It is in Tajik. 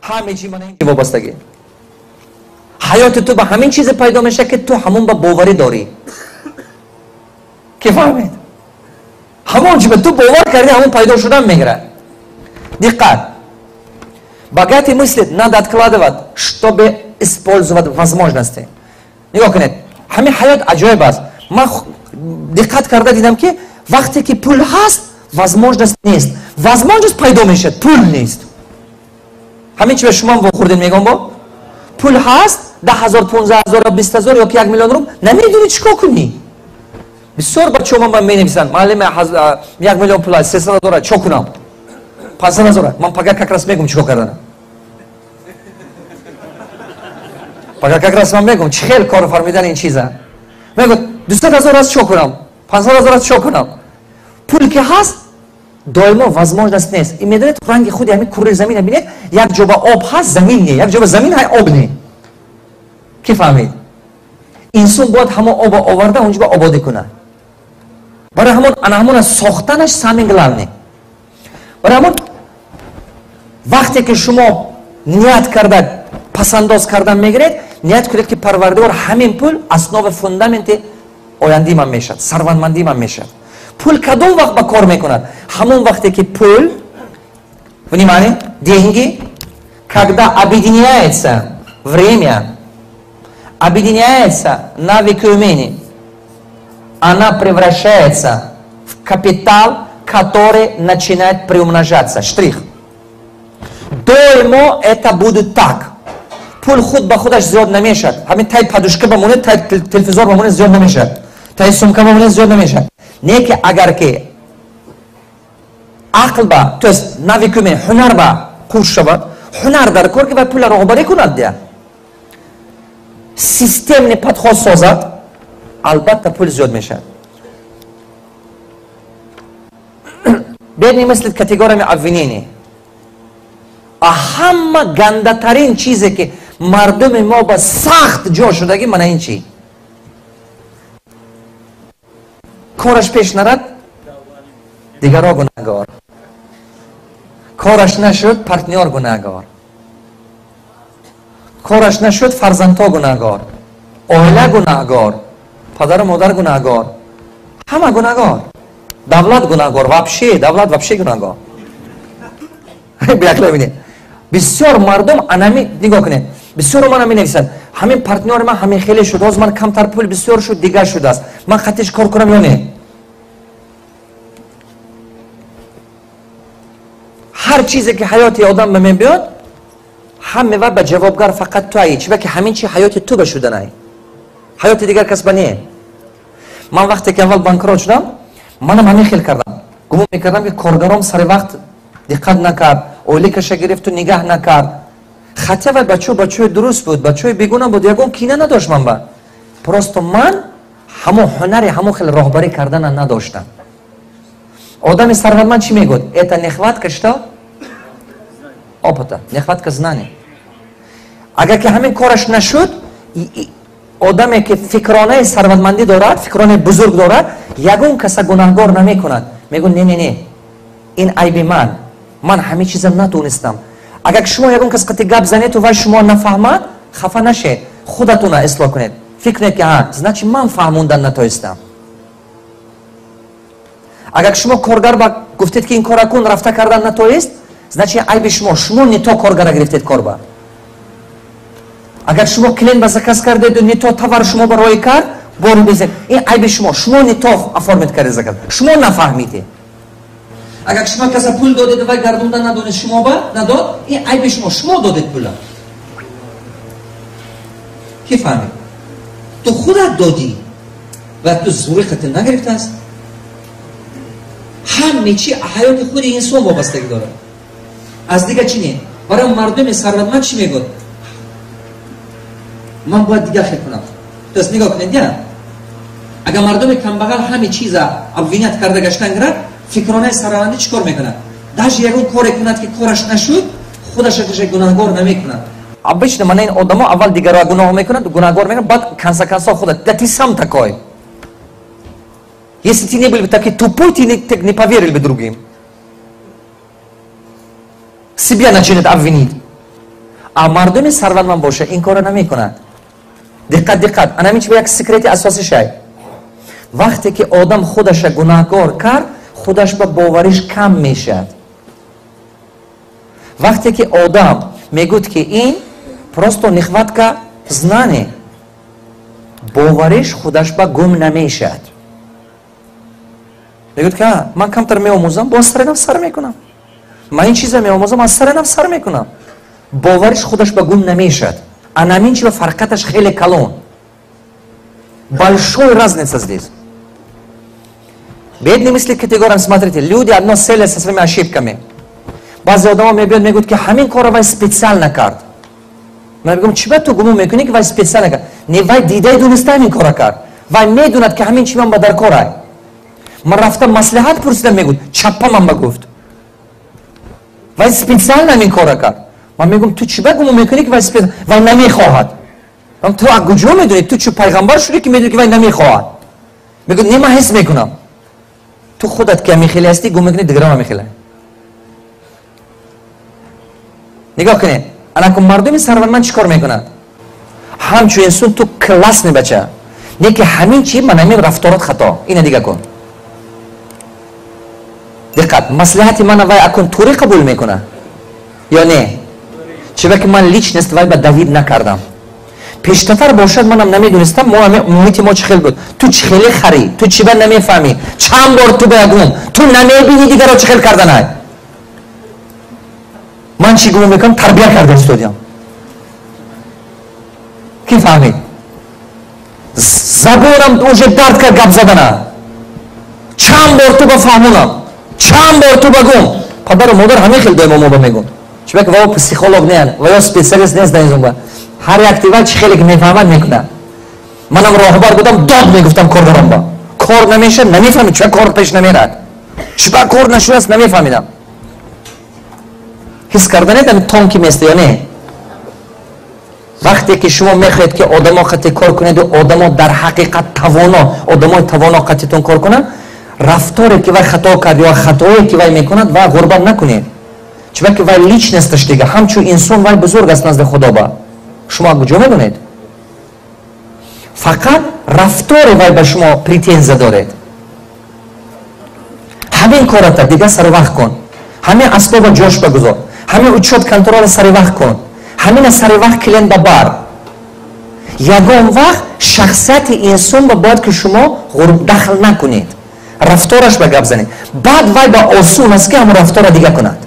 Ҳаме чи мана ин вобастагӣ. Ҳаёти ту ба ҳамин чизе пайдо мешавад, ки ту ҳамон ба боварӣ дорӣ. Ки фаҳмед? Ҳамон чи ба ту бовар кардӣ, ҳамон пайдо шудан мегирад. Диққат! Богатый мыслит, надо откладывать, чтобы использовать возможности. Нигоҳ кунед, ҳамин ҳаёт аҷоиб аст. Ман диққат карда дидам, ки вақте ки пул ҳаст, возможность нест. Возможность пайдо мешавад, пул нест. Ҳамин чи ба шумоам вохӯрдед, мегӯям, бо пул ҳаст, 10 000, 15 000, 20 000 ёки 1 миллион рубл, намедонӣ чӣ кор кунӣ. Бисёр бачаҳо ман ба менависанд: «Муаллиме, 1 миллион пул аст, 300 000, чӣ кунам? 500 000». Ман пага как раз мегӯм, чӣ кор карданам. Пага как раз ман мегӯм, чӣ хел кор фармидан ин чиза. Мегӯ: «200 000 аст, чӣ кунам? 500 000 аст, чӣ кунам?» Пул ки ҳаст, доимо возможность нест. И медонед, ранги худи ҳамин курраи замина бинед: як ҷоба об ҳаст, замин не, як ҷоба замин ҳай, об не. Ки фаҳмид? Инсон бояд ҳамон оба оварда, онҷоба ободӣ кунад. Барои ҳамон ана ҳамона сохтанаш самый главный. Барои ҳамон вақте ки шумо ният карда пасандоз кардан мегиред, ният кунед, ки Парвардигор, ҳамин пул основа, фундаменти ояндии ман мешавад, сарватмандии ман мешавад. Пул кадом вақт ба кор мекунад? Ҳамон вақте ки пул, внимание, деньги, когда объединяется время, объединяется навыки, умения, она превращается в капитал, который начинает приумножаться. Штрих. Доимо это будет так. Пул худ ба худаш зиёд намешавад. Ҳамин тай подушка бамонед, тай телевизор бамонед, зиёд намешавад, тай сумка бамонед, зиёд намешавад. Не ки агар ки ақл ба, то есть навыки, умения, ҳунар ба курс шавад, ҳунар дар кор, ки вай пула роҳбарӣ кунад, дия системный подход созад, албатта, пул зиёд мешавад. Бедный мыслит категориями обвинений. А ҳама гандатарин чизе, ки мардуми мо ба сахт ҷо шудагӣ, мана ин чи: кораш пеш нарад, дигарро гунаҳгор, кораш нашуд, партнёр гунаҳгор, кораш нашуд, фарзандҳо гунаҳгор, оила гунаҳгор, падару модар гунаҳгор, ҳама гунаҳгор, давлат гунаҳгор, вообще давлат вообще гунаҳгор. Бинед, бисёр мардум анами, нигоҳ кунед, бисёр мана менависанд: «Ҳамин партнёри ман ҳамин хеле шуд, ҳозир ман камтар пул бисёр шуд, дигар шудааст, ман хатиш кор кунам ё не?» Ҳар чизе ки ҳаёти одам ба мебиёд, ҳаме ва ба ҷавобгар фақат ту аи. Чиба ки ҳамин чи ҳаёти ту ба шуданай, ҳаёти дигар кас ба не. Ман вақте ки аввал банкрот шудам, манам ҳамин хел кардам. Гумон мекардам, ки коргаром сари вақт диққат накард, ойликаша гирифту нигаҳ накард. Хотя вай бачао бачаои дуруст буд, бачаои бегуна буд, ягон кина надошт ман ба. Просто ман ҳамон ҳунари ҳамон хел роҳбарӣ кардана надоштам. Одами сарватманд чӣ мегӯяд? Это нехватка что? Опыта, нехватка знаний. Агар ки ҳамин кораш нашуд, одаме ки фикронаи сарватмандӣ дорад, фикронаи бузург дорад, ягон каса гунаҳгор намекунад. Мегӯ: «Не, не, не, ин айби ман, ман ҳамин чиза натонистам». Агар ки шумо ягон кас қати гап занеду вай шумо нафаҳмад, хафа нашед, худатона ислоҳ кунед. Фикр кунед, ки ҳа, значит, ман фаҳмондан натонистам. Агар ки шумо коргар ба гуфтед, ки ин кора кун, рафта кардан натоист, значит, айби шумо, шумо не то коргара гирифтед корба. Агар шумо клиент ба заказ кардеду не то товар шумо ба роӣ кард, бори безед, ин айби шумо, шумо не то оформить кардед заказ, шумо нафаҳмидед. Агар шумо каса пул додед, вай гардонда надонист, шумо ба надод, ин айби шумо, шумо додед пула. Ки фаҳмид? Ту худат додӣ ва ту зури қати нагирифтааст. Ҳаме чи ҳаёти худи инсон вобастагӣ дорад, аз дигар чи не. Барои мардуми сарватманд чӣ мегӯяд? Ман бояд дигар хел кунам. То есть нигоҳ кунед, я агар мардуми камбағал ҳаме чиза обвинять карда гаштан гирад, фикронаи сарватмандӣ чӣ кор мекунад? Даже ягон коре кунад, ки кораш нашуд, худаша гунаҳгор намекунад. Обычно мана ин одамо аввал дигарро гуноҳ мекунад, гунаҳгор мекунад, баъд конца концов худа: «Да ты сам такой. Если ты не был бы такой тупой, ты не поверил бы другим». Себя начинает обвинить. А мардуми сарватманд боша, ин корро намекунад. Диққат, диққат, ана ҳамин чи як секрети асосӣ шай. Вақте ки одам худаша гунаҳгор кард, худаш ба бовариш кам мешавад. Вақте ки одам мегӯяд, ки ин просто нехватка знаний, бовариш худаш ба гум намешавад. Мегӯяд, ки ман камтар меомӯзам, бо аз сари нав сар мекунам. Ман ин чиза меомӯзам, аз сари нав сар мекунам. Бовариш худаш ба гум намешавад. Анамин чи ба фарқаташ хеле калон, большой разница здесь. Бедные мысли категориям. Смотрите, люди одно целое со своими ошибками. Баъзе одамо мебиёд, мегӯяд, ки ҳамин корро вай специально кард. Ман мегӯям: чӣ ба ту гумон мекунӣ, ки вай специально кард? Не, вай дидаи дуниста ҳамин корро кард. Вай медонад, ки ҳамин чи ман ба дар корай. Ман рафтам, маслиҳат пурсидам, мегӯд, чаппа ман ба гуфт, вай специально ҳамин корро кард. Ман мегӯям: ту чӣ ба гумон мекунӣ, ки вай вай намехоҳад? Ту аз куҷо медонӣ? Ту чӣ, пайғамбар шудӣ, ки медонӣ, ки вай намехоҳад? Мегӯ: не, ман ҳис мекунам. Ту худат ки ҳамин хеле ҳастӣ, гумон мекунӣ, дигарам ҳамин хеле. Нигоҳ кунед, анаку мардуми сарватманд чӣ кор мекунад? Ҳамчун инсон ту классный бача, не ки ҳамин чи ман ҳамин рафторот хато, ина дига кун. Диққат, маслиҳати мана вай акун тури қабул мекунад ё не? Чиба ки ман личность вай ба давид накардам. Пештатар бошад, манам намедонистам, мо муҳити мо чӣ хел буд. Ту чӣ хеле харӣ, ту чиба намефаҳмӣ? Чанд бор ту ба ягум, ту намебинӣ дигаро чӣ хел карданай. Ман чӣ гумон мекунам? Тарбия карда истодиям. Ки фаҳмид? Забонам уже дард кард гап задана. Чанд бор ту ба фаҳмонам, чанд бор ту ба гум. Падару модар ҳамин хел доимо мо ба мегӯн, чунки ва психолог не, ва ё специалист нест дар ин зумба. Ҳар як тива чӣ хеле ки мефаҳмад, мекунад. Манам роҳбар будам, дод мегуфтам коргарам ба. Кор намешад, намефаҳмид чун кор пеш намерад, чиба кор нашудааст, намефаҳмидам. Ҳис карданед, ами тонкий место ё не? Вақте ки шумо мехоҳед, ки одамо қати кор кунеду одамо дар ҳақиқат тавоно, одамои тавоно қатитон кор кунанд, рафторе ки вай хато кард ё хатое ки вай мекунад, вай ғурбат накунед, чунки вай личность аш дига, ҳамчун инсон вай бузург аст назди Худоба. Шумо куҷо медонед? Фақат рафтори вай ба шумо претензия доред. Ҳамин кората дига сари вақт кун, ҳамин асбоба ҷош багузор, ҳамин учёт контроль а сари вақт кун, ҳамина сари вақт клиент ба бар. Ягон вақт шахсияти инсон ба бояд ки шумо дахл накунед, рафтораш ба гап занед. Баъд вай ба осон аст, ки ҳамон рафтора дига кунад.